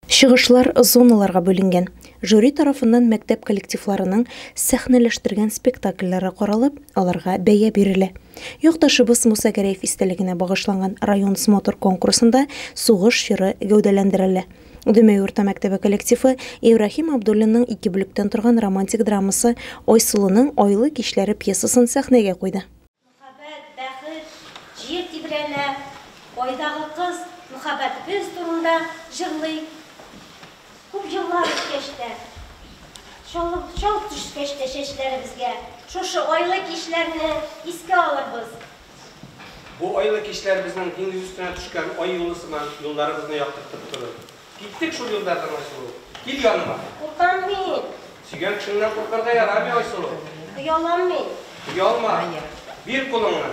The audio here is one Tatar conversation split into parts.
Чыгышлар зоналарга бүленгән. Жюри тарафыннан мәктәп коллективларының сәхнәләштергән спектакльләре каралып, аларга бәя бирелә. Якташыбыз Муса Гәрәев истәлегенә багышланган район смотр-конкурсында сугыш чоры гәүдәләндерелә. Дөмәй урта мәктәбе коллективы Ибраһим Абдуллинның ике бүлектән торган романтик драмасы Айсылуның айлы кичләре пьесасын сәхнәгә куйды. Мөхәббәт, бәхет, җир тибрәнә, Айдагы кыз мөхәббәтебез турында җырлый. Күп еллар үткәч тә, чал, чал төшкәч тә чәчләребезгә, шушы айлы кичләрне искә алырбыз. Бу айлы кичләр безнең диңгез өстенә төшкән ай юлы сыман юлларыбызны яктыртып торыр. Киттек шул юллардан, Айсылу. Кил яныма. Куркам мин. Сөйгән кешеңнән куркырга ярамый, Айсылу. Оялам мин. Оялма. Бир кулыңны.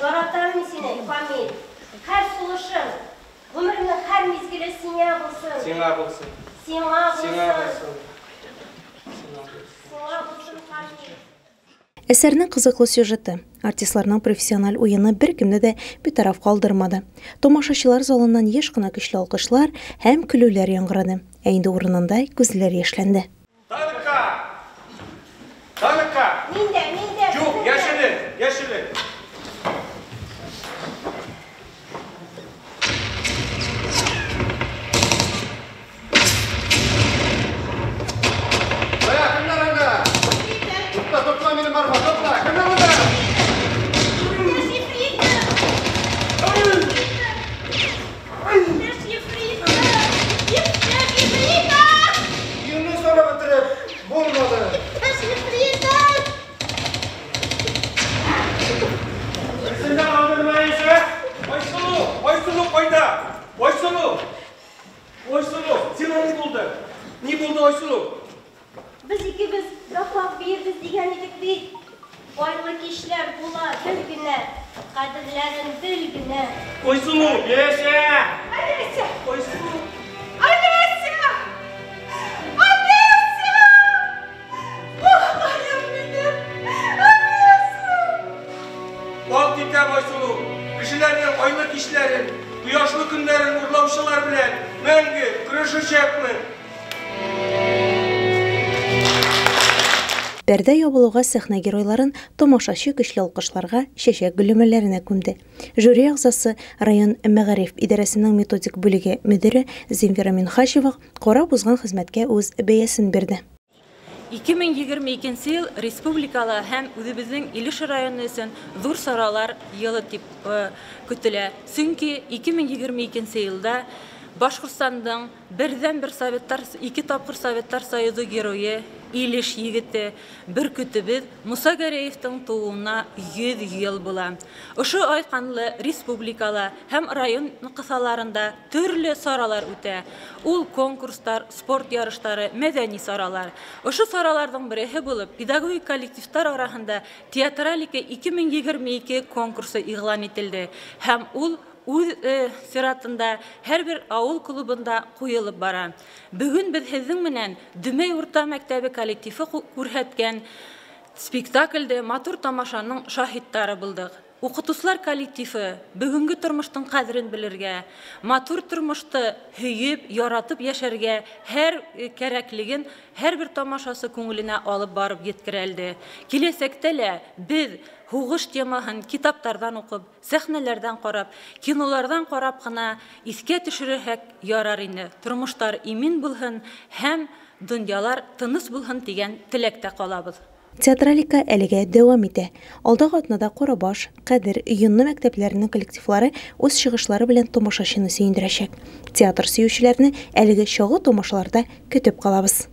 Яратам мин сине, Камил. Һәр сулышым, гомеремнең һәр мизгеле сиңа булсын. Сиңа булсын. Сиңа булсын. Сиңа булсын. Сиңа булсын. Сиңа булсын, Камил. Әсәрнең кызыклы сюжеты, артистларның профессиональ уены беркемне дә битараф калдырмады. Тамашачылар залыннан еш кына көчле алкышлар һәм көлүләр яңгырады, ә инде урынында күзләр яшьләнде. Танкка! Танкка! Мин дә, мин дә. Юк, яшерен, яшерен. Бая, кемнәр анда? Тукта, тотма мине, Марфа, тотма! Кемнәр анда? Өеңне санап бетереп булмады. Берсен дә калдырмаенча. Айсылу, Айсылу кайда? Айсылу! Айсылу, сиңа ни булды? Ни булды, Айсылу? Без икебез яклап биербез дигән идек бит. Айлы кичләр була бер генә, кадерләрен бел генә. Айсылу! Яшә! Олеся! Айсылу! Олеся! Олеся! Балакаем минем! Олеся! Ант итәм, Айсылу, кешеләрнең айлы кичләрен, кояшлы көннәрен урлаучылар белән мәңге көрәшәчәкмен. Пәрдә ябылуга сәхнә геройларын тамашачы көчле алкышларга, чәчәк гөлләмәләренә күмде. Жюри әгъзасы, район мәгариф идарәсенең методик бүлеге мөдире Земфира Минһаҗева карап узган хезмәткә үз бәясен бирде. 2022 ел республикала һәм үзебезнең Илеш районы өчен зур чаралар елы дип көтелә. Чөнки 2022 елда Башкортстанның бердән-бер Советлар, ике тапкыр Советлар Союзы герое, Илеш егете, бөркетебез Муса Гәрәевтың тууына 100 ел була. Ошо ай канлы республикала һәм район кысаларында төрле чаралар үтә. Ул конкурслар, спорт ярышлары, мәдәни чаралар. Ошо чараларның береһе булып, педагогик коллективтар арасында Театралика 2022 конкурсы игълан ителде һәм ул үз чиратында һәрбер авыл клубында куелып бара. Бүген без һезнең менән Дөмәй урта мәктәбе коллективы күрһәткән спектакльдә матур тамашаның шаһитлары булдык. Укытучылар коллективы бүгенге тормыштың кадерен белергә, матур тормышты һөеп, яратып яшәргә һәр кәрәклеген һәрбер тамашасы күңеленә алып барып еткерәлде. Киләсәктә лә без һугыш темаһын китаптардан укып, сәхнәләрдән карап, кинолардан карап кына искә төшерерһәк ярар инде. Тормыштар имин булһын һәм дөньялар тыныч булһын дигән теләктә калабыз. Театралика әлегә дәвам итә. Алдагы атнада Карабаш, Кадер, Йонны мәктәпләренең коллективлары үз чыгышлары белән тамашачыны сөендерәчәк. Театр сөючеләрне әлеге чагу тамашаларда көтеп калабыз.